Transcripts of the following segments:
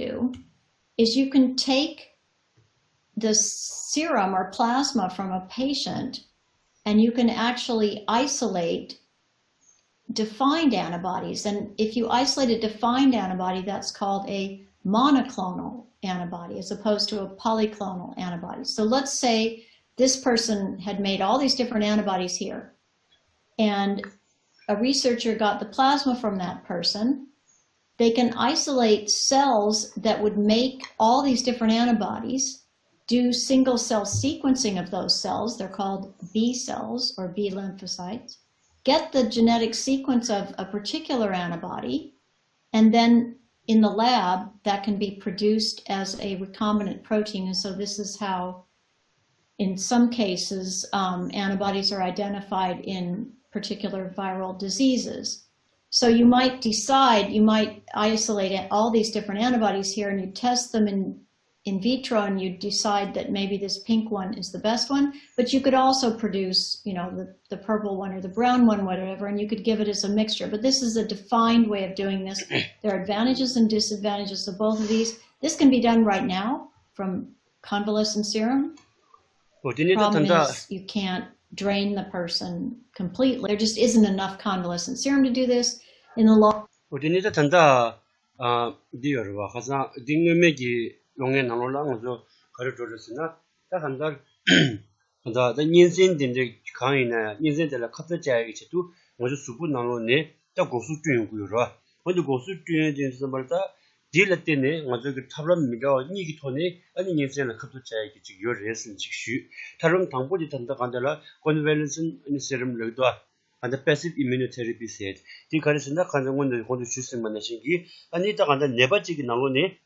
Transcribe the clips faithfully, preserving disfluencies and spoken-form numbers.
do is you can take the serum or plasma from a patient and you can actually isolate defined antibodies. And if you isolate a defined antibody, that's called a monoclonal antibody as opposed to a polyclonal antibody. So let's say this person had made all these different antibodies here, and a researcher got the plasma from that person. They can isolate cells that would make all these different antibodies, do single cell sequencing of those cells, they're called B cells or B lymphocytes, get the genetic sequence of a particular antibody, and then in the lab, that can be produced as a recombinant protein. And so, this is how, in some cases, um, antibodies are identified in particular viral diseases. So, you might decide, you might isolate all these different antibodies here and you test them in in vitro and you decide that maybe this pink one is the best one, but you could also produce, you know, the, the purple one or the brown one, whatever, and you could give it as a mixture. But this is a defined way of doing this. There are advantages and disadvantages of both of these. This can be done right now from convalescent serum. འོ་དེ་ནི་ད་ད་Problem ལྟ། is you can't drain the person completely. There just isn't enough convalescent serum to do this in the long འོ་དེ་ནི་ད་ད་ལྟ། ཨ། འདི་ཡོད་རེད་བ། ཁ་སང་འདི་སྔོན་མའི་གི་གློག་བརྙན་ནང་ལོགས་ལ་ང་ཚོ་ག་རེ་འགྲོ་རེད་ཟེར་ན། ད་གང་ལྟར་ད་ད་གཉན་ཚན་དེ་འདྲ་གང་ཡིན་ན་ཡང་གཉན་ཚན་དེ་ལ་ཁ་གཏད་བཅག་ཡ་གི་ཆེད་དུ་ང་ཚོ་གཟུགས་པོ་ནང་ལོགས་ནས་ད་འགོག་སྲུང་བསྐྲུན་ཡོང་གི་ཡོད་རེད་བ། འོན་ཏེ་འགོག་སྲུང་བསྐྲུན་ཡོང་དུས་ཙམ་པར་ད་འདི་ལ་བརྟེན་ནས་ང་ཚོ་གི་ཐབས་ལམ་མི་འདྲ་བ་གཉིས་ཀྱི་ཐོག་ནས་ཨ་ནི་གཉན་ཚན་ལ་ཁ་གཏད་བཅག་ཡ་གི་ཅིག་ཡོད་རེད་ཟེར་ནས་ཅིག་ཞུས། ཐབས་ལམ་དང་པོ་དེ་ད་ལྟ་གང་ལྟར་ལ་convalescent serum ལབ་ཀྱི་འདུག་བ། གང་ལྟར་passive immunotherapy ཟེར། དེ་ག་རེ་ཟེར་ན་གང་ལྟར་སྔོན་ནས་གོང་དུ་ཞུས་ཟིན་པ་ནང་བཞིན་གྱི་ཨ་ནི་ད་གང་ལྟར་ནད་པ་གཅིག་གི་ནང་ལོགས་ནས།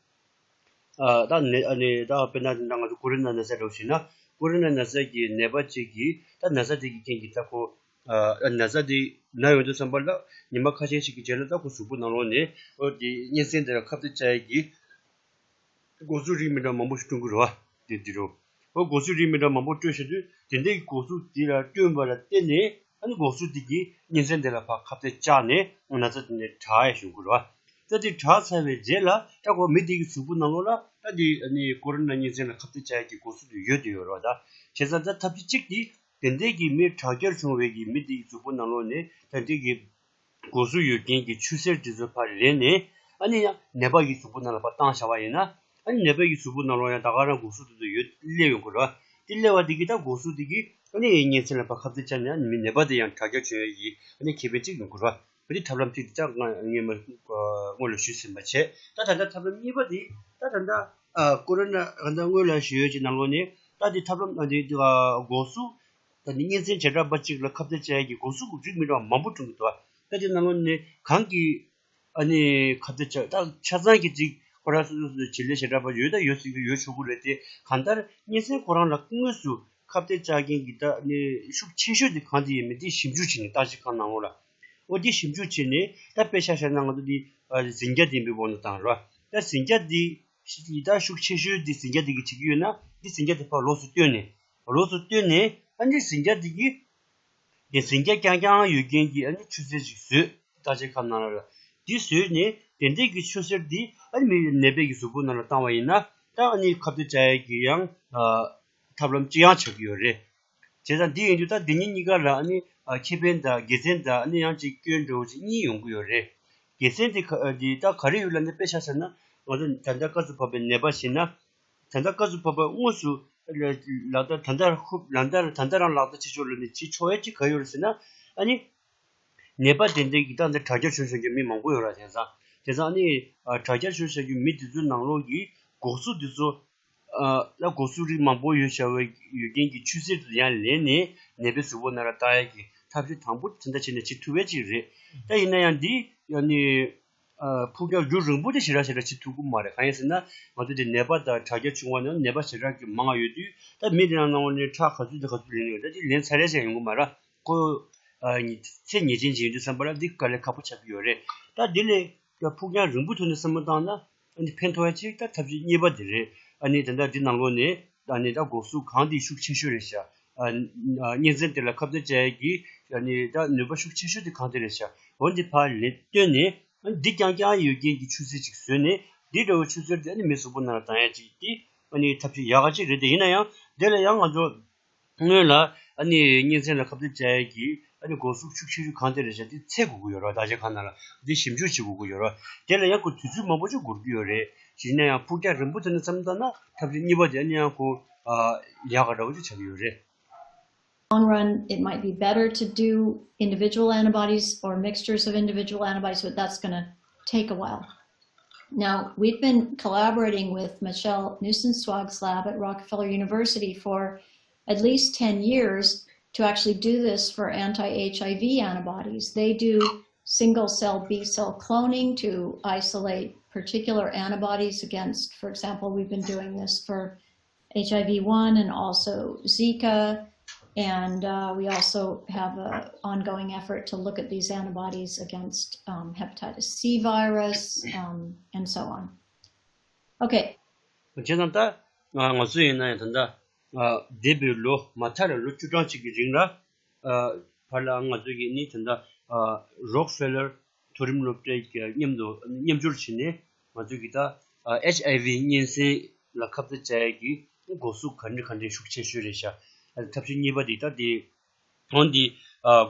ཨ་ད་ནད་ཨ་ནི་ད་དཔེར་ན་ད་ང་ཚོ་ཀོ་རོ་ན་ན་ཚ་འདྲ་བོ་ཞིག་ན། ཀོ་རོ་ན་ན་ཚ་གི་ནད་པ་གཅིག་གིས་ད་ན་ཚ་དེ་གི་རྐྱེན་གྱིས་ད་ཁོ་ཨ་ན་ཚ་དེ་ན་ཡོང་དུས་ཙམ་པ་ལ་ཉི་མ་ཁ་ཤས་ཤིག་གི་རྗེས་ལ་ད་ཁོ་གཟུགས་པོ་ནང་ལོགས་ནས་ཨོ་དེ་གཉན་ཚན་དེ་ལ་ཁ་གཏད་བཅག་ཡས་ཀྱི་འགོག་སྲུང་རིགས་མི་འདྲ་མང་པོ་ཞིག་བསྐྲུན་གྱི་རེད་བ། དེ་འདི་རུ། ཨོ་འགོག་སྲུང་རིགས་མི་འདྲ་མང་པོ་བསྐྲུན་བྱེད་དུས་དེ་འདྲའི་འགོག་སྲུང་དེ་ལ་བསྐྲུན་པ་ལ་བརྟེན་ནས་ཨ་ནི་འགོག་སྲུང་དེ་གིས་གཉན་ཚན་དེ་ལ་ཕར་ཁ་གཏད་བཅག་ནས་ན་ཚ་དེ་ནས་དྲག་ཡས་བྱུང་གི་རེད་བ། ད་དེ་དྲག་ཚར་བའི་རྗེས་ལ་ད་ཁོ་མི་དེ་གི་གཟུགས་པོ་ནང་ལོགས་ལ་ད་དེ་ཨ་ནི་ཀོ་རོ་ན་གཉན་ཚན་ལ་ཁ་གཏད་བཅག་ཡས་ཀྱི་འགོག་སྲུང་དེ་ཡོད་དེ་ཡོད་རེད་བ། ད་བྱས་ཙང་ད་ཐབས་ཇུས་གཅིག་དེ་དེ་འདྲའི་གི་མི་དྲག་སྐྱེད་བྱུང་བའི་གི་མི་དེ་གི་གཟུགས་པོ་ནང་ལོགས་ནས་ད་དེ་གི་འགོག་སྲུང་ཡོད་མཁན་གྱི་ཆུ་སེར་དེ་ཚོ་ཕར་ལེན་ནས་ཨ་ནི་ཡང་ནད་པ་གི་གཟུགས་པོ་ནང་ལ་ཕར་བཏང་བཞག་པ་ཡིན་ན། ཨ་ནི་ནད་པ་གི་གཟུགས་པོ་ནང་ལོགས་ཡང་ད་ག་རང་འགོག་སྲུང་དེ་ཚོ་ཡོད་སླེབས་ཡོང་གི་རེད་བ། དེ་སླེབས་པ་དེ་གིས་ད་འགོག་སྲུང་དེ་གིས་ཨ་ནི་གཉན་ཚན་ལ་ཕར་ཁ་གཏད་བཅག་ནས་ཨ་ནི་མི་ནད་པ་དེ་ཡང་དྲག་སྐྱེད་བྱུང་ཡས་ཀྱི་ཨ་ནི་ཁེ་ཕན་གཅིག་ཡོང་གི་རེད་བ། འོ་དེ་ཐབས་ལམ་གཅིག་དེ་ད་ང་ངས་མ་སྔོན་ལ་ཞུས་ཟིན་པ་བྱས། ད་ད་ལྟ་ཐབས་ལམ་གཉིས་པ་དེ་ད་ད་ལྟ་ཨ་ཀོ་རོ་ན་ད་ལྟ་སྔོན་ལ་ཞུས་ཡོད་ཀྱི་ནང་ལོགས་ནས་ད་དེ་ཐབས་ལམ་ཨ་དེ་དེ་འགོག་སྲུང་ད་ནི་གཉན་ཚན་བྱེ་བྲག་པ་གཅིག་ལ་ཁ་གཏད་བཅག་ཡས་ཀྱི་འགོག་སྲུང་རིགས་མི་འདྲ་བ་མང་པོ་བསྐྲུན་གྱི་འདུག་ད་དེ་ནང་ལོགས་ནས་གང་གི་ཨ་ནི་ཁ་གཏད་བཅག་ད་ཆ་ཚང་གི་ཅིག་ཁོ་རང་སོ་སོ་སོ་བྱེད་ལས་བྱེ་བྲག་པ་ཡོད་ད་ཡོད་སྲིད་ཀྱི་ཡོད་ཆོག་གི་རེད་དེ། གང་ལྟར་གཉན་ཚན་ཁོ་རང་ལ་དངོས་སུ་ཁ་གཏད་བཅག་མཁན་གྱི་ད་ནི་ཤུགས་ཆེ་ཤོས་དེ་གང་དེ་ཡིན་མིན་དེ་ཞིབ་འཇུག་བྱས་ནས་བརྟག་དཔྱད་ཁང་ནང་ལོགས་ལ། འོ་དེ་ཞིབ་འཇུག་བྱས་ནས་ད་དཔེ་ཆ་བཞག་ན་ང་ཚོ་འདི་ཨ་ཟིང་སྐྱ་ལྡན་པའི་དབང་དུ་བཏང་རོགས། ད་ཟིང་སྐྱ་འདི་ད་ཤུགས་ཆེ་ཤོས་འདི་ཟིང་སྐྱ་འདི་གིས་བྱེད་ཀྱི་ཡོད་ན་འདི་ཟིང་སྐྱ་འདི་ཕར་ལོགས་སུ་བཏོན་ནས། ལོགས་སུ་བཏོན་ནས་ཨ་ནི་ཟིང་སྐྱ་འདི་གིས་དེ་ཟིང་སྐྱ་རྐྱང་རྐྱང་ཡོད་མཁན་གྱི་ཨ་ནི་ཆུ་སེར་ཅིག་བཟོས། བརྟག་དཔྱད་ཁང་ནང་ལ་འདི་བཟོས་ནས་དེ་འདྲས་ཀྱི་ཆུ་སེར་འདི་ཨ་ནི་མི་ནད་པའི་གི་གཟུགས་པོ་ནང་ལ་བཏང་བ་ཡིན་ན་ད་ཨ་ནི་ཁ་གཏད་བཅག་ཡས་ཀྱི་ཡང་ཨ་ཐབས་ལམ་ཅིག་ཡང་ཆགས་ཀྱི་ཡོད་རེད། བྱས་ཙང་འདི་ཡིན་དུས་ད་འདི་གཉིས་གཉིས་ཀ་ལ་ཨ་ནི་ཨ་ཁེ་ཕན་དང་དགེ་མཚན་དང་ཨ་ནི་ཡང་ཅིག་སྐྱོན་འདྲ་བོ་ཅིག་གཉིས་ཡོང་གི་ཡོད་རེད། དགེ་མཚན་དེ་ག་འདི་ད་ག་རེ་ཡོད་ལབ་ན་དཔེ་ཆ་བཞག་ན་ང་ཚོ་ད་ལྟ་སྐབས་སུ་བབས་པའི་ནད་པ་ཞིག་ན། ད་ལྟ་སྐབས་སུ་བབས་པ་དངོས་སུ་ལག་བསྟར་ད་ལྟ་ཧུབ་ལག་བསྟར་ད་ལྟ་རང་ལག་བསྟར་བྱེད་ཆོག་ལབ་ནས་བྱེད་ཆོག་ཡ་ཅིག་ག་ཡོད་རེད་ཟེར་ན། ཨ་ནི་ནད་པ་དེ་འདྲའི་གི་ད་ལྟ་དྲག་སྐྱེད་བྱུང་བཞག་རྒྱུ་མི་མང་པོ་ཡོད་ར། དེང་སང་དེང་སང་ཨ་ནི་ཨ་དྲག་སྐྱེད་བྱུང་བཞག་རྒྱུ་མི་དེ་ཚོའི་ནང་ལོགས་ཀྱི་འགོག་གཟུགས་དེ་ཚོ་ཨ་ལ་འགོག་གཟུགས་རིགས་མང་པོ་ཡོད་བཞག་པའི་ཡོད་མཁན་གྱི་ཆུ་སེར་དེ་ཚོ་ཡང་ལེན་ནས་ནད་པའི་གཟུགས་པོ་ནང་ལ་བཏང་ཡ་གི་ཐབས་ཤེས་དང་པོ་དེ་འདྲ་བྱས་ནས་བྱེད་ཐུབ་པ་ཅིག་རེད། ད་ཡིན་ན་ཡང་འདི་ཨ་ནི། ཨ་ཕུགས་རྒྱང་རྒྱུན་རིང་པོ་དེ་ཞེ་དྲག་ཞེ་དྲག་བྱེད་ཐུབ་ཀྱི་མ་རེད། གང་ཡིན་ཟེར་ན་ང་ཚོ་དེ་ནད་པ་དང་དྲག་སྐྱེད་བྱུང་བ་ནང་ནད་པ་ཞེ་དྲག་གི་མང་ཡོད་དུས་ད་མི་དེ་ནང་ནང་བ་ནས་ཁྲག་ག་ཚོད་དང་ག་ཚོད་ལེན་ཡོད་ད་དེ་ལེན་ཚར་རེ་ཞིག་ཡོང་གི་མ་རེད། ཁོ་ཨ་ཚེ་ངེས་ཅན་ཅིག་ཡིན་དུས་བསམ་པ་ལ་འདི་དཀའ་ལས་ཁག་པོ་ཆགས་ཀྱི་ཡོད་རེད། ད་དེ་ལས་ད་ཕུགས་རྒྱང་རིང་པོ་ཐོག་ནས་བསམ་བློ་བཏང་ན་ཨ་ནི་ཕན་ཐོགས་ཡ་ཅིག་ད་ཐབས་ཤེས་གཉིས་པ་དེ་རེད། ཨ་ནི་ད་ལྟ་འདི་ནང་ལོགས་ནས་ད་ནི་ད་འགོག་གཟུགས་གང་དེ་ཤུགས་ཆེ་ཤོས་རེད་ཤག་ཨ་གཉན་ཚན་དེ་ལ་ཁ་གཏད་བཅག་ཡ་གི་ཨ་ནི་ད་ནུས་པ་ཤུགས་ཆེ་ཤོས་དེ་གང་དེ་རེད་ཤག་འོ་འདི་ཕར་ལེན་བཏོན་ནས། འདི་རྐྱང་རྐྱང་ཡོད་མཁན་གྱི་ཆུ་སེར་ཅིག་བཟོས་ནས་ འདི་འདྲ་བའི་ཆུ་སེར་དེ་ཨ་ནི་མི་གཟུགས་པོ་ནང་ལ་བཏང་ཡ་ཅིག་དེ་ཨ་ནི་ཐབས་ཤེས་ཡག་ག་ཅིག་རེད། དེ་ཡིན་ན་ཡང་དེ་ལ་ཡང་ང་ཚོ་སྔོན་ལ་ཨ་ནི་གཉན་ཚན་ལ་ཁ་གཏད་བཅག་ཡ་གི་ཨ་ནི་འགོག་གཟུགས་ཤུགས་ཆེ་ཤོས་གང་དེ་རེད་བྱས་དེ་འཚོལ་དགོས་ཀྱི་ཡོད་རེད་བ། བརྟག་དཔྱད་ཁང་ནང་ལ་དེ་ཞིབ་འཇུག་བྱེད་དགོས་ཀྱི་ཡོད་རེད་བ། དེ་ལ་ཡང་ཁོ་དུས་ཚོད་མང་པོ་ཅིག་འགོར་གྱི་ཡོད་རེད། ཡིན་ན་ཡང་ཕུགས་རྒྱང་རིང་པོ་དེ་ནས་བསམ་བཏང་ན་ཐབས་ཤེས་གཉིས་པ་དེ་ཨ་ནི་ཡང་ཁོ་ཨ་ཡག་ག་འདྲ་བོ་ཅིག་ཆགས་ཀྱི་ཡོད་རེད། Long run, it might be better to do individual antibodies or mixtures of individual antibodies, but that's going to take a while. Now, we've been collaborating with Michelle Nussenswag's lab at Rockefeller University for at least ten years to actually do this for anti H I V antibodies. They do single cell B cell cloning to isolate particular antibodies against, for example, we've been doing this for H I V one and also Zika. And uh, we also have an ongoing effort to look at these antibodies against um, hepatitis C virus um, and so on. Okay. བྱས་ཙང་ད་ང་ཚོ་ཡིན་ན་ཡང་ད་ལྟ་འདས་པའི་ལོ་མ་མཐའ་ལ་ལོ་བཅུ་གྲངས་ཅིག་གི་རིང་ལ་བར་ལ་ང་ཚོ་གིས་ནི་ད་ལྟ་Rockefeller མཐོ་རིམ་སློབ་གྲྭའི་མཉམ་དུ་མཉམ་སྦྱོར་བྱས་ནས་ང་ཚོ་གིས་ད་H I V གཉན་སྲིན་ལ་ཁ་གཏད་བཅག་ཡས་ཀྱི་འགོག་གཟུགས་ག་འདྲ་ག་འདྲ་ཤུགས་ཆེ་ཤོས་རེད་ཤག་ཐབས་ཤེས་གཉིས་པ་འདི་ད་འདི་འོན་ཏེ་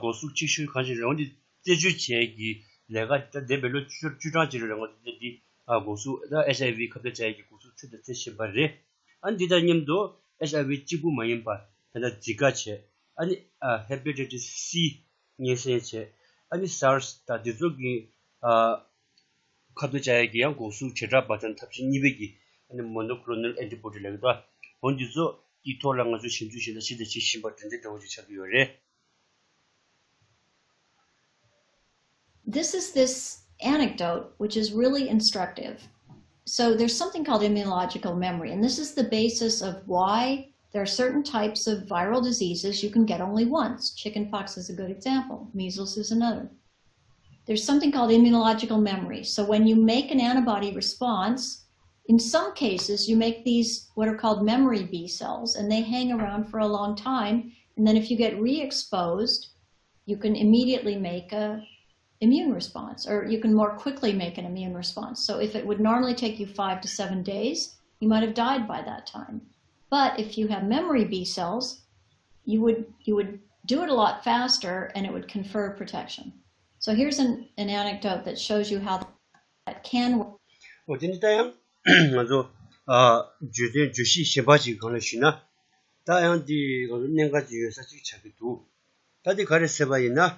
འགོག་གཟུགས་གཅིག་ཤོས་གང་ཞིག་རེད། འོན་ཏེ་རྩད་གཅོད་བྱེད་ཀྱི་ལས་ཀ་ད་འདས་པའི་ལོ་བཅུ་བཅུ་གྲངས་ཅིག་རིང་ལ་ང་ཚོ་འདི་འགོག་གཟུགས་ད་H I V ཁ་གཏད་བཅག་ཡས་ཀྱི་འགོག་གཟུགས་འཚོལ་དང་འཚོལ་བཞིན་པ་རེད། ཨ་ནི་འདི་དང་མཉམ་དུ་H I V གཅིག་པུ་མ་ཡིན་པ་ད་ལྟ་ཛི་ཀ་བྱས། ཨ་ནི་Hepatitis C གཉན་སྲིན་བྱས། ཨ་ནི་SARS ད་འདི་ཚོ་གི་ཁ་གཏད་བཅག་ཡས་ཀྱི་ཡང་འགོག་གཟུགས་བྱེ་བྲག་པ་དང་ཐབས་ཤེས་གཉིས་པའི་གི་ཨ་ནི་monoclonal antibody ལབ་ཀྱི་འདུག་འོ་འདི་ཚོ་གི་ཐོག་ལ་ང་ཚོས་ཞིབ་འཇུག་བྱས་ད་ཞིབ་ཏུ་བྱེད་བཞིན་པ་དེ་འདྲ་འདྲ་བོ་ཅིག་ཆགས་ཀྱི་ཡོད་རེད། This is this anecdote, which is really instructive. So, there's something called immunological memory, and this is the basis of why there are certain types of viral diseases you can get only once. Chickenpox is a good example, measles is another. There's something called immunological memory. So, when you make an antibody response, in some cases, you make these what are called memory B cells, and they hang around for a long time. And then, if you get re exposed, you can immediately make a immune response, or you can more quickly make an immune response. So if it would normally take you five to seven days, you might have died by that time. But if you have memory B cells, you would you would do it a lot faster and it would confer protection. So here's an, an anecdote that shows you how that can work. འོ་དེ་ནི་ད་ཡང་ང་ཚོ་ཨ་བརྗོད་དོན་བརྗོད་གཞི་གཞན་པ་ཅིག་གང་ལ་ཞུས་ན། ད་ཡང་འདི་ང་ཚོ་གནད་འགག་ཅིག་ཡོད་ས་ཅིག་ཆགས་ཀྱི་འདུག་ད་འདི་ག་རེ་ཟེར་བ་ཡིན་ན།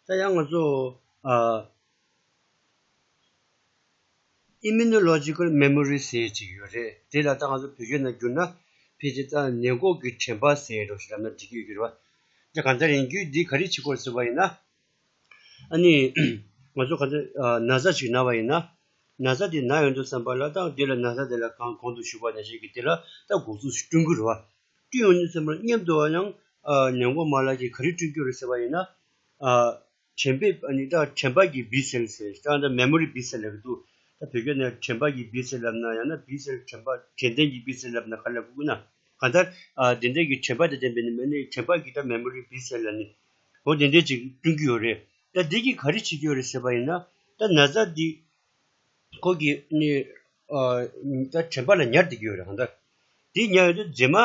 ད་ཡང་ང་ཚོ་ཨ་immunological memory ཟེར་ཅིག་ཡོད་རེད། དེ་ལ་ད་ང་ཚོ་བོད་སྐད་ནང་བསྒྱུར་ན་ཕལ་ཆེར་ད་ནད་འགོག་གི་དྲན་པ་ཟེར་འགྲོ་ཞིག་ལབ་ན་འགྲིག་གི་ཡོད་ཀྱི་རེད་བ། ད་གང་ལྟར་ཡིན་རྒྱུ་འདི་ག་རེ་བྱེད་དགོས་ཟེར་བ་ཡིན་ན། ཨ་ནི་ང་ཚོ་གང་ལྟར་ན་ཚ་ཞིག་ན་བ་ཡིན་ན། ན་ཚ་དེ་ན་ཡོང་དུས་ཙམ་པ་ལ་ད་འདི་ལ་ན་ཚ་དེ་ལ་གང་གོང་དུ་ཞུས་པ་ནང་བཞིན་གྱི་དེ་ལ་ད་འགོག་གཟུགས་ཤིག་བསྐྲུན་གྱི་རེད་བ། བསྐྲུན་ཡོང་དུས་ཙམ་པ་ལ་མཉམ་དུ་ཡང་ནད་འགོག་མ་ལག་གིས་ག་རེ་བསྐྲུན་གྱི་རེད་ཟེར་བ་ཡིན་ན། དྲན་པའི་ཨ་ནི་ད་དྲན་པ་གི་B cell ཟེར་ད་ད་memory B cell ལབ་ཀྱི་འདུག་ད་བོད་སྐད་ནས་དྲན་པ་གི་B cell ལབ་ན་ཡང་ན་B cell དྲན་པ་དྲན་རྟེན་གྱི་B cell ལབ་ན་ག་ལབ་དགོས་ན། གང་ལྟར་ཨ་དེ་འདྲ་གི་དྲན་པ་དེ་ལྡན་པའི་ནི་མེད་ནི་དྲན་པ་གི་ད་memory B cell ལབ་ནི་འོ་དེ་འདྲ་ཅིག་བསྐྲུན་གྱི་ཡོད་རེད། ད་འདི་གིས་ག་རེ་བྱེད་ཀྱི་ཡོད་རེད་ཟེར་བ་ཡིན་ན། ད་ན་ཚ་འདི་ཁོ་གི་ནི་ཨ་ད་དྲན་པ་ལ་ཉར་བསྡད་ཀྱི་ཡོད་རེད། གང་ལྟར་འདི་ཉར་ཡོང་དུས་རྗེས་མ་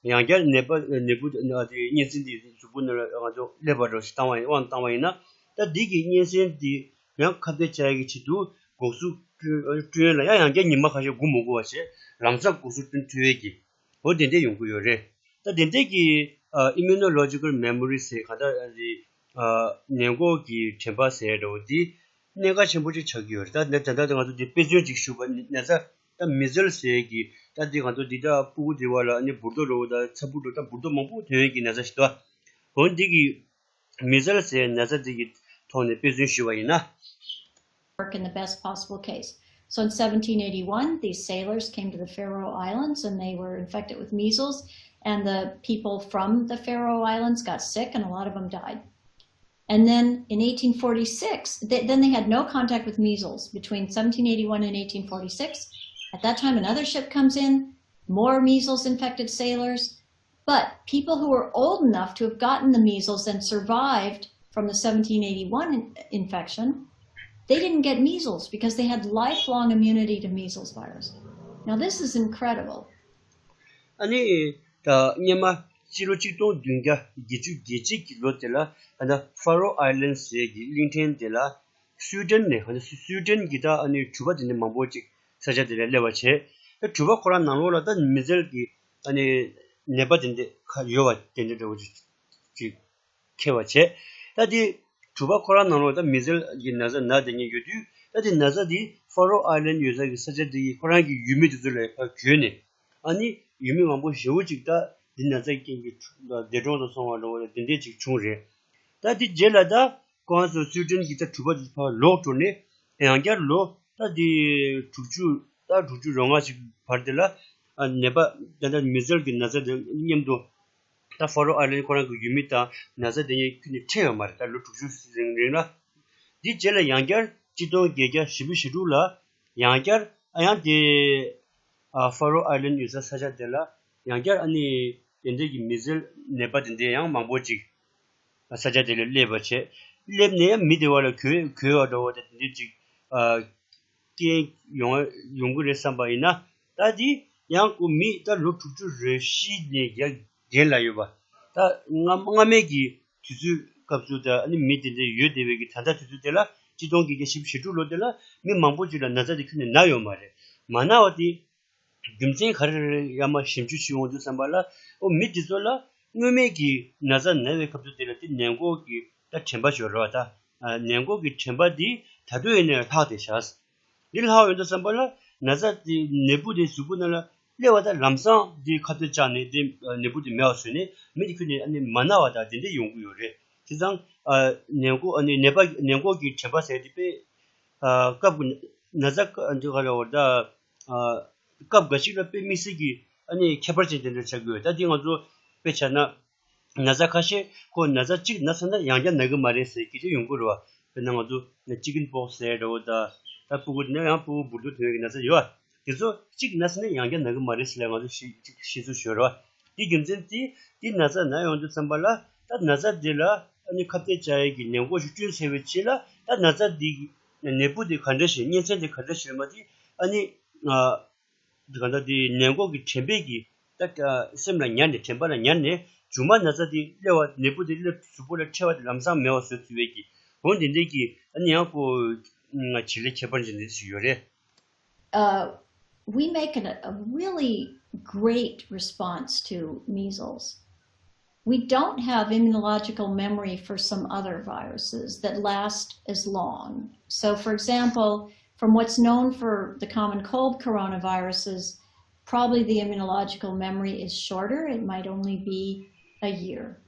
ཡང་བསྐྱར་ནད་པ་ནད་འབུ་ཨ་དེ་གཉན་སྲིན་འདི་གཟུགས་པོ་ནང་ལ་ང་ཚོ་སླེབས་པ་འདྲ་ཞིག་བཏང་བ་ཡིན་དབང་བཏང་བ་ཡིན་ན། ད་འདི་གི་གཉན་སྲིན་འདི་ཡང་ཁ་གཏད་བཅག་ཡག་གི་ཆེད་དུ་འགོག་གཟུགས་བསྐྲུན་བསྐྲུན་ཡོང་ལ་ཡང་ཡང་བསྐྱར་ཉི་མ་ཁ་ཤས་སྒུག་མི་དགོས་པ་བྱས་ལམ་སང་འགོག་གཟུགས་བསྐྲུན་ཐུབ་ཡས་ཀྱི་འོ་དེ་འདྲ་ཡོང་གི་ཡོད་རེད། ད་དེ་འདྲ་གི་ཨ་immunological memory ཟེར་ག་ད་ཨ་དེ་ཨ་ནད་འགོག་གི་དྲན་པ་ཟེར་འདྲ་བོ་འདི་གནད་འགག་ཆེན་པོ་ཅིག་ཆགས་ཀྱི་ཡོད་རེད། ད་ནས་ད་ལྟ་ང་ཚོ་འདི་དཔེ་མཚོན་ཅིག་ཞུས་པ་ནི་ན་ཚ་ད་measles ཟེར་གི་ད་འདི་ང་ཚོ་འདི་ད་ཕྲུ་གུ་འདི་བ་ལ་ཨ་ནི་འབུར་ཏོག་འདྲ་བོ་ད་ཚ་འབུར་འདྲ་ད་འབུར་ཏོག་མང་པོ་ཐོན་ཡས་ཀྱི་ན་ཚ་ཞིག་འདུག་འོ་འདི་གི་measles ཟེར་ན་ཚ་འདི་གི་ཐོག་ནས་དཔེ་མཚོན་ཞུས་པ་ཡིན་ན། Work in the best possible case. So in seventeen eighty-one, these sailors came to the Faroe Islands and they were infected with measles, and the people from the Faroe Islands got sick, and a lot of them died. And then in eighteen forty-six, they, then they had no contact with measles between seventeen eighty-one and eighteen forty-six. At that time, another ship comes in, more measles infected sailors. But people who were old enough to have gotten the measles and survived from the seventeen eighty-one in- infection They didn't get measles because they had lifelong immunity to measles virus. Now, this is incredible. ཨ་ནི་ད་སྔོན་མ་ཕྱི་ལོ་གཅིག་སྟོང་བདུན་བརྒྱ་བརྒྱད་ཅུ་གྱ་གཅིག་གི་ལོ་དེ་ལ་ཨ་ད་ཧྥ་རོ་ཨའི་ལན་ཟེར་གྱི་གླིང་ཕྲན་དེ་ལ་སུའི་ཌེན་ནས་ཨ་ད་སུའི་ཌེན་གྱི་ད་ཨ་ནི་གྲུ་པ་དེ་འདྲ་མང་པོ་ཅིག་ས་ཆ་དེ་ལ་སླེབས་པ་བྱས། ད་གྲུ་པ་ཁོ་རང་ནང་ལོགས་ལ་ད་མི་ཟེལ་གྱི་ཨ་ནི་ནད་པ་དེ་འདྲ་ཁ་ཡོད་པ་དེ་འདྲ་འདྲ་བོ་ཅིག་ཅིག་འཁྱེར་བ་བྱས། ད་དེ་གྲུ་པ་ཁོ་རང་ནང་ལོགས་ད་མི་ཟེལ་གྱི་ན་ཚ་ན་དེ་ཉིད་ཡོད་དུས། ད་དེ་ན་ཚ་དེ་ཧྥ་རོ་ཨའི་ལན་ཡོད་ས་གི་ས་ཆ་དེ་ཡི་ཁོ་རང་གི་ཡུལ་མི་དེ་ཚོ་ལ་ཕར་བྲོས་ནས། ཨ་ནི་ཡུལ་མི་མང་པོ་ཞེ་པོ་ཅིག་ད་དེ་ན་ཚ་རྐྱེན་གྱིས་འདས་གྲོངས་སུ་སོང་བ་འདྲ་བོ་དེ་འདྲས་ཅིག་བྱུང་རེད། ད་དེ་རྗེས་ལ་ད་ཁོང་ཚོ་སུའི་ཌེན་གྱི་ད་གྲུ་པ་དེ་ཕར་ལོག་འགྲོ་ནས། ཡང་བསྐྱར་ལོ་ད་དེ་དྲུག་ཅུ་ད་དྲུག་ཅུ་རེ་ལྔ་ཅིག་བར་དེ་ལ་ཨ་ནད་པ་ད་ལྟ་མི་ཟེལ་གྱི་ན་ཚ་དང་མཉམ་དུ། ད་ཧྥ་རོ་ཨའི་ལན་ཁོ་རང་གི་ཡུལ་མི་དང་ན་ཚ་དེ་གཉིས་ཁྱོན་ནས་འཕྲད་ཡོད་མ་རེད། ད་ལོ་དྲུག་ཅུ་རིང་རིང་ལ། འདི་རྗེས་ལ་ཡང་བསྐྱར་གཅིག་སྟོང་བརྒྱད་བརྒྱ་བཞི་བཅུ་ཞེ་དྲུག་ལ་ཡང་བསྐྱར་ཨ་ཡང་དེ་ཨ་ཧྥ་རོ་ཨའི་ལན་ཡོད་ས་ས་ཆ་དེ་ལ་ཡང་བསྐྱར་ཨ་ནི་དེ་འདྲས་ཀྱི་མི་ཟེལ་ནད་པ་དེ་འདྲས་ཡང་མང་པོ་ཅིག་ས་ཆ་དེ་ལ་སླེབས་པ་བྱས། སླེབས་ནས་ཡང་མི་དེ་བ་ལ་གོ་གོ་བ་འདྲ་བོ་དེ་འདྲས་ཅིག་ཨ་རྐྱེན་ཡོང་ཡོང་གི་རེད་བསམ་པ་ཡིན་ན། ད་འདི་ཡང་ཁོ་མི་ད་ལོ་དྲུག་ཅུ་རེ་བཞི་ནས་ཡར་རྒན་ལ་ཡོད་པ། ད་སྔ་སྔ་མའི་གི་དུས་ཚོད་སྐབས་སུ་ད་ཨ་ནི་མི་དེ་འདྲ་ཡོད་བསྡད་པའི་གི་ད་ལྟ་དུས་ཚོད་དེ་ལ་གཅིག་སྟོང་བརྒྱད་བརྒྱ་བཞི་བཅུ་ཞེ་དྲུག་ལོ་དེ་ལ་མི་མང་པོ་ཅིག་ལ་ན་ཚ་དེ་ཁྱོན་ནས་ན་ཡོད་མ་རེད། མ་ན་བ་དེ་རྒྱུ་མཚན་ག་རེ་རེད་ཡར་མར་ཞིབ་འཇུག་བྱེད་ཡོང་དུས་ཙམ་པ་ལ། ཨོ་མི་དེ་ཚོ་ལ་སྔོན་མའི་གི་ན་ཚ་ན་བའི་སྐབས་སུ་དེ་ལ་དེ་ནད་འགོག་གི་ད་དྲན་པ་ཞིག་ཡོད་རེད་བ། ད་ནད་འགོག་གི་དྲན་པ་དེ་ད་དུང་ཡིན་ནའི་ལྷག་བསྡད་ཤག་འདི་ལྷག་ཡོང་དུས་ཙམ་པ་ལ་ན་ཚ་དེ་ནད་འབུ་དེ་གཟུགས་པོ་ནང་ལ་སླེབས་པ་དང་ལམ་སང་དེ་ཁ་གཏད་བཅག་ནས་དེ་ནད་འབུ་དེ་མེད་པ་བཟོས་ནས་མི་དེ་ཁྱོན་ནས་ཨ་ནི་མ་ན་བ་དང་དེ་འདྲ་ཡོང་གི་ཡོད་རེད། བྱས་ཙང་ནད་འགོག་ཨ་ནི་ནད་པ་ནད་འགོག་གི་དྲན་པ་ཟེར་དེ་དཔེ་སྐབས་ཀྱི་ན་ཚ་འདི་ག་རེ་བ་ད་སྐབས་འགའ་ཞིག་ལ་དཔེ་དམིགས་བསལ་གྱི་ཨ་ནི་ཁྱད་པར་ཅན་དེ་འདྲ་ཆགས་ཀྱི་ཡོད། ད་དེ་ང་ཚོ་དཔེ་བྱས་ན། ན་ཚ་ཁ་ཤས་ཁོ་ན་ཚ་གཅིག་ན་ཚར་ན་ཡང་བསྐྱར་ན་གི་མ་རེད་ཟེར་སྐད་ཆ་ཡོང་གི་རེད་བ། དཔེར་ན་ང་ཚོ་ཅི་ཀིན་པོག་སི་ཟེར་འདྲ་བོ་དང་། ད་ཕྲུ་གུ་དེ་ནས་ཡང་ཕྲུ་གུ་འབུར་རྡོག་ཐོན་ཡག་གི་ན་ཚ་ཡོད་བ། དེ་ཚོ་གཅིག་ན་ཚར་ན་ཡང་བསྐྱར་ན་གི་མ་རེད་ཟེར་ལ་ང་ཚོ་ཤེས་ཤེས་ཚུལ་ཞུ་རེད་བ། དེ་རྒྱུ་མཚན་དེ་དེ་ན་ཚ་ན་ཡོང་དུས་ཙམ་པ་ལ་ད་ན་ཚ་དེ་ལ་ཨ་ནི་ཁ་གཏད་བཅག་ཡག་གི་ནད་འགོག་ཞིག་བསྐྲུན་ཚར་བའི་རྗེས་ལ་ད་ན་ཚ་དེ་ནད་འབུ་དེ་ག་འདྲ་ཞིག་གཉན་ཚན་དེ་ག་འདྲ་ཞིག་རེད་མ་དེ་ཨ་ནི་ང་གང་ལྟར་དེ་ནད་འགོག་གི་དྲན་པས་ཀྱི་ད་སེམས་ལ་ཉར་ནས་དྲན་པ་ལ་ཉར་ནས་མཇུག་མ་ན་ཚ་དེ་སླེབས་པ་ནད་འབུ་དེ་སླེབས་གཟུགས་པོ་ལ་འཕྲད་པ་དེ་ལམ་སང་མེད་པ་བཟོ་ཐུབ་པའི་ཀྱི་འོ་དེ་འདྲའི་ཀྱི་ཨ་ནི་ཡང་ཁོ་བྱེད་ལས་ཁྱད་པར་ཅན་དེ་ཞིག་ཡོད་རེད། Uh, we make an, a really great response to measles. We don't have immunological memory for some other viruses that last as long. So, for example, from what's known for the common cold coronaviruses, probably the immunological memory is shorter. It might only be a year.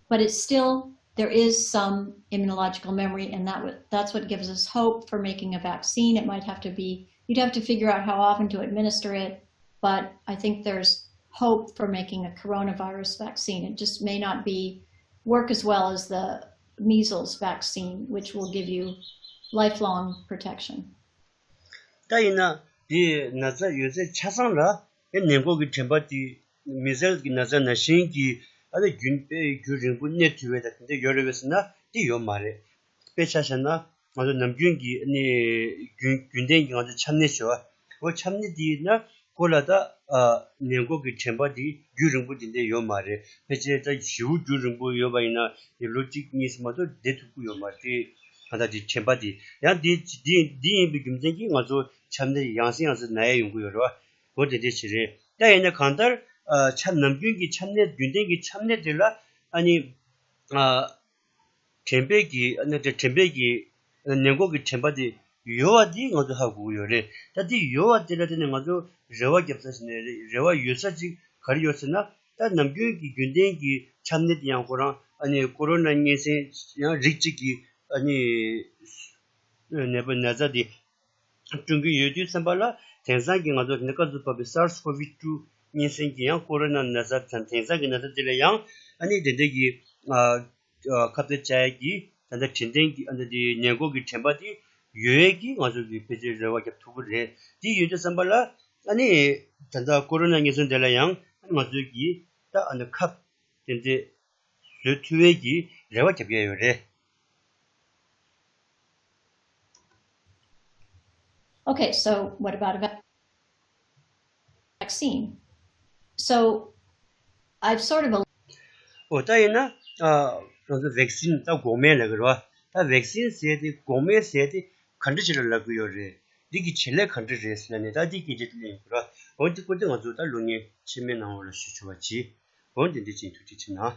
But it's still, there is some immunological memory, and that that's what gives us hope for making a vaccine. It might have to be, you'd have to figure out how often to administer it, but I think there's hope for making a coronavirus vaccine. It just may not be work as well as the measles vaccine, which will give you lifelong protection. ད་ཡིན་ན་དེ་ན་ཚ་ཡོད་ཚད་ཆ་ཚང་ལ་ནད་འགོག་གི་དྲན་པ་དེ་མི་ཟེར་གྱི་ན་ཚ་ནང་བཞིན་གྱི་ཨ་ནི་རྒྱུན་དཔེ་རྒྱུན་རིང་པོ་གནས་ཐུབ་པའི་ད་དེ་འདྲ་ཡོད་རེད་པས་ཟེར་ན་དེ་ཡོད་མ་རེད། དཔེ་ཆ་བཞག་ན་ང་ཚོ་ནམ་རྒྱུན་གྱི་ཨ་ནི་རྒྱུན་རྒྱུན་ལྡན་གྱི་ང་ཚོ་ཆམ་ནད་ཞུ་བ་འོ་ཆམ་ནད་དེ་ཡིན་ན་ཁོ་ལ་ད་ནད་འགོག་གི་དྲན་པ་དེ་རྒྱུན་རིང་པོ་དེ་འདྲ་ཡོད་མ་རེད། ཕལ་ཆེར་ད་ཞེ་པོ་རྒྱུན་རིང་པོ་ཡོད་པ་ཡིན་ན་དེ་ལོ་གཅིག་གཉིས་མ་གཏོགས་བསྡད་ཐུབ་ཀྱི་ཡོད་མ་རེད། ད་ལྟ་དེ་དྲན་པ་དེ་ཡང་དེ་དེ་དེ་ཡིན་པའི་རྒྱུ་མཚན་གྱིས་ང་ཚོ་ཆམ་ནད་ཡང་སེ་ཡང་སེ་ན་ཡ་ཡོང་གི་ཡོད་རེད་བ། འོ་དེ་འདྲ་ཞིག་རེད། ད་ཡིན་ན་གང་ལྟར་ཆམ་ནམ་རྒྱུན་གྱི་ཆམ་ནད་རྒྱུན་ལྡན་གྱི་ཆམ་ནད་དེ་ལ་ཨ་ནི་དྲན་པའི་གི་ཨ་ནི་དྲན་པའི་གི་ནད་འགོག་གི་དྲན་པ་དེ་ཡོད་པ་དེ་ང་ཚོ་ཧ་གོ་གི་ཡོད་རེད། ད་དེ་ཡོད་པ་དེ་ལ་བརྟེན་ནས་ང་ཚོ་རེ་བ་རྒྱབ་ས་ཞིག་ནས་རེད། རེ་བ་ཡོད་ས་ཅིག་ག་རེ་ཡོད་ཟེར་ན། ད་ནམ་རྒྱུན་གྱི་རྒྱུན་ལྡན་གྱི་ཆམ་ནད་དེ་ཡང་ཁོ་རང་ཨ་ནི་ཀོ་རོ་ན་གཉན་སྲིན་ཡང་རིགས་གཅིག་གི་ཨ་ནི་ནད་པ་ན་ཚ་དེ་བསྐྲུན་གྱི་ཡོད་དུས་ཙམ་པ་ལ་དེང་སང་གི་ང་ཚོ་དེ་ནས་སྐབས་སུ་བབས་པའི་SARS-CoV two གཉན་སྲིན་གྱི་ཡང་ཀོ་རོ་ན་ན་ཚ་དང་དེང་སང་གི་ན་ཚ་དེ་ལ་ཡང་ཨ་ནི་དེ་འདྲ་གི་ཨ་ཁ་གཏད་བཅག་ཡས་ཀྱི་ད་ལྟ་དྲིན་ལྡན་གྱི་ཨ་ནི་དེ་ནད་འགོག་གི་དྲན་པ་དེ་ཡོད་ཡས་ཀྱི་ང་ཚོ་གི་ཕལ་ཆེར་རེ་བ་རྒྱབ་ཐུབ་ཀྱི་རེད། དེ་ཡོད་དུས་ཙམ་པ་ལ་ཨ་ནི་ད་ལྟ་ཀོ་རོ་ན་གཉན་སྲིན་དེ་ལ་ཡང་ང་ཚོ་གི་ད་ཨ་ནི་ཁབ་དེ་འདྲ་བཟོ་ཐུབ་ཡས་ཀྱི་རེ་བ་རྒྱབ་ཡས་ཡོད་རེད། Okay, so what about a vaccine? So I've sort of a- ཨོ་ད་ཡིན་ན་ཨ་ང་ཚོ་vaccine་ད་འགོག་སྨན་ལབ་ཀྱི་རེད་བ། ད་vaccine་ཟེར་དེ་འགོག་སྨན་ཟེར་དེ་ག་འདྲ་ཅིག་ལ་ལབ་ཀྱི་ཡོད་རེད། འདི་གི་བྱེད་ལས་ག་འདྲ་རེད་ཟེར་ནས་ད་འདི་སྐད་ཆ་དེ་གླེང་གི་རེད་བ། འོ་འདི་སྐོར་དེ་ང་ཚོ་ད་སློབ་གཉེར་ཕྱི་མའི་ནང་ལ་ཞུ་ཆོག་པ་གྱིས། འོ་འདི་འདི་ཅིག་ཐུགས་རྗེ་ཆེ་གནང་།